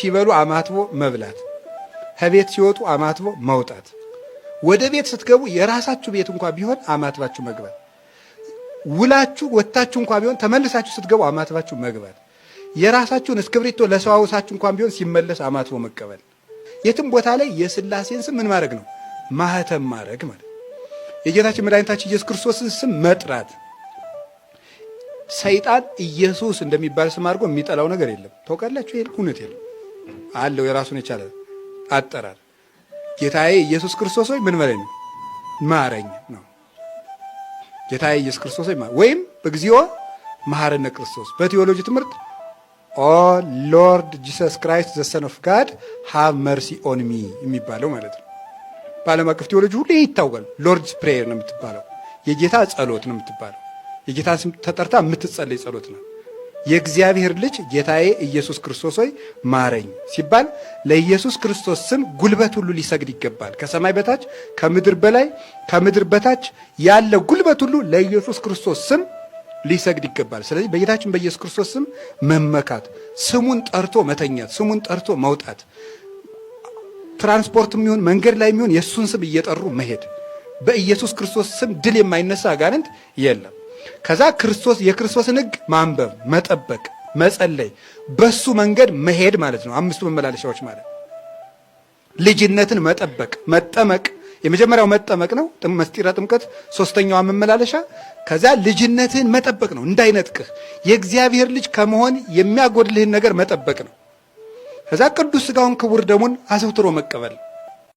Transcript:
ሲበሉ አማትቦ መብላት፣ ከቤት ሲወጡ አማትቦ መውጣት፣ ወደ ቤት ስትገቡ የራሳችሁ ቤት እንኳ ቢሆን አማትባችሁ መግባት፣ ውላችሁ ወጥታችሁ እንኳ ቢሆን ተመልሳችሁ ስትገቡ አማትባችሁ መግባት፣ የራሳችሁን እስክብሪቶ ለሰው አውሳችሁ እንኳን ቢሆን ሲመለስ አማትቦ መቀበል። የትም ቦታ ላይ የስላሴን ስም ምን ማድረግ ነው? ማህተም ማድረግ ማለት የጌታችን መድኃኒታችን ኢየሱስ ክርስቶስን ስም መጥራት። ሰይጣን ኢየሱስ እንደሚባል ስም አድርጎ የሚጠላው ነገር የለም። ታውቃላችሁ፣ ይሄን እውነት የለም አለው የራሱን የቻለ አጠራር። ጌታዬ ኢየሱስ ክርስቶስ ሆይ ምን በለኝ ማረኝ ነው። ጌታዬ ኢየሱስ ክርስቶስ ሆይ ወይም በግዚኦ መሐረነ ክርስቶስ። በቴዎሎጂ ትምህርት "O Lord Jesus Christ, the Son of God, have mercy on me" የሚባለው ማለት ነው። በዓለም አቀፍ ቴዎሎጂ ሁሉ ይህ ይታወቃል። Lord's Prayer ነው የምትባለው። የጌታ ጸሎት ነው የምትባለው። የጌታ ስም ተጠርታ የምትጸለይ ጸሎት ነው። የእግዚአብሔር ልጅ ጌታዬ ኢየሱስ ክርስቶስ ሆይ ማረኝ ሲባል ለኢየሱስ ክርስቶስ ስም ጉልበት ሁሉ ሊሰግድ ይገባል። ከሰማይ በታች፣ ከምድር በላይ፣ ከምድር በታች ያለ ጉልበት ሁሉ ለኢየሱስ ክርስቶስ ስም ሊሰግድ ይገባል። ስለዚህ በጌታችን በኢየሱስ ክርስቶስ ስም መመካት፣ ስሙን ጠርቶ መተኛት፣ ስሙን ጠርቶ መውጣት፣ ትራንስፖርትም ይሁን መንገድ ላይ የሚሆን የእሱን ስም እየጠሩ መሄድ። በኢየሱስ ክርስቶስ ስም ድል የማይነሳ አጋንንት የለም። ከዛ ክርስቶስ የክርስቶስን ሕግ ማንበብ፣ መጠበቅ፣ መጸለይ፣ በሱ መንገድ መሄድ ማለት ነው። አምስቱ መመላለሻዎች ማለት ልጅነትን መጠበቅ፣ መጠመቅ። የመጀመሪያው መጠመቅ ነው፣ መስጢረ ጥምቀት ሶስተኛዋ መመላለሻ። ከዛ ልጅነትህን መጠበቅ ነው፣ እንዳይነጥቅህ የእግዚአብሔር ልጅ ከመሆን የሚያጎድልህን ነገር መጠበቅ ነው። ከዛ ቅዱስ ስጋውን ክቡር ደሙን አዘውትሮ መቀበል።